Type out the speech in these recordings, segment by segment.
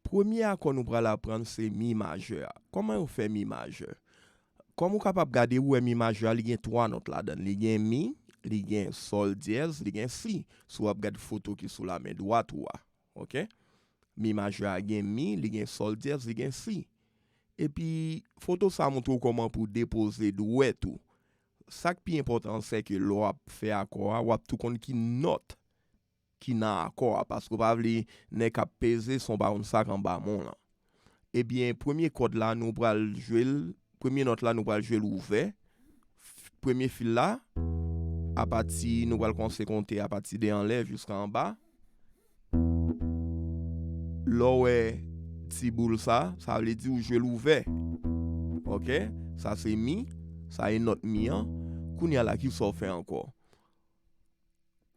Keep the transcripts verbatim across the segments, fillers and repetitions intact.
Premye akò nou pral aprann se mi majè a. Kòman yo fè mi majè? Kòm ou kapab gade, ou wè mi majè a, li gen twa nòt ladan l. Li gen mi, li gen sòl dyèz, li gen si. Si w ap gad foto ki sou lamen dwat ou a, oke? Mi majè a gen mi, li gen sòl dyèz, li gen si. Epi, foto sa a montre w kòman pou w depoze dwèt ou. Sa k pi enpòtan, se ke lè w ap fè akò a, w ap tou konn ki nòt ki nan akò a, paske w pa vle nèg k ap peze son bawon sa k anba men w lan. Ebyen, premye kòd la, nou pral jwe l, premye nòt la, nou pral jwe l ouvè. F- Premye fil la, apati, nou pral kòmanse konte apati de anlè jiska anba. Lè w wè ti boul sa, sa vle di ou jwe l ouvè. Oke? Sa se mi, sa e nòt mi an. Kounye a la, ki sa w fè ankò?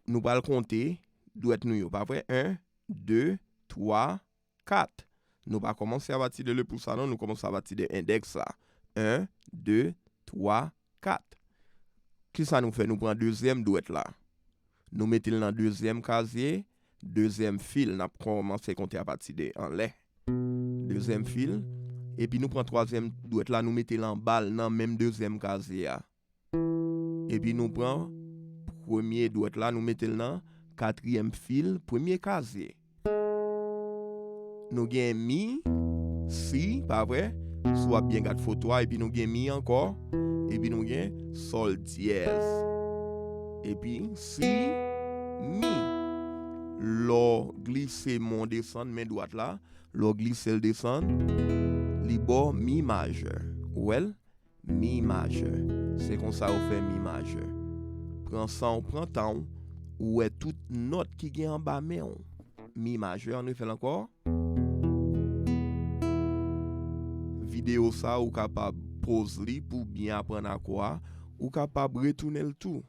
Nou pral konte dwèt nou yo, pa vre? En, de, twa, kat. Nou pa kòmanse apati de le pous la, non, nou kòmanse apati de endèks la. En, de, twa, kat. Kisa nou fè? Nou pran dezyèm dwèt la. Nou mete l nan dezyèm kazye, dezyèm fil, n ap kòmanse konte apati de anlè. Dezyèm fil, epi nou pran twazyèm dwèt la, nou mete l anba l nan menm dezyèm kazye a. Epi nou pran premye dwèt la, nou mete l nan katriyèm fil, premye kazye. Nou gen mi, si, pa vre? Si w ap byen gad foto a, epi nou gen mi ankò, epi nou gen sòl dyèz. Epi si, mi. Lè w glise men w desann, men dwat la, lè w glise l desann, li ba w mi majè. Ou wè l? Mi majè. Se konsa yo fè mi majè. Pran san w, pran tan w, ou wè tout nòt ki gen anba men w. Mi majè, ann refè l ankò. Videyo sa, ou kapab poz li pou w byen aprann akò a. Ou kapab retounen l tou.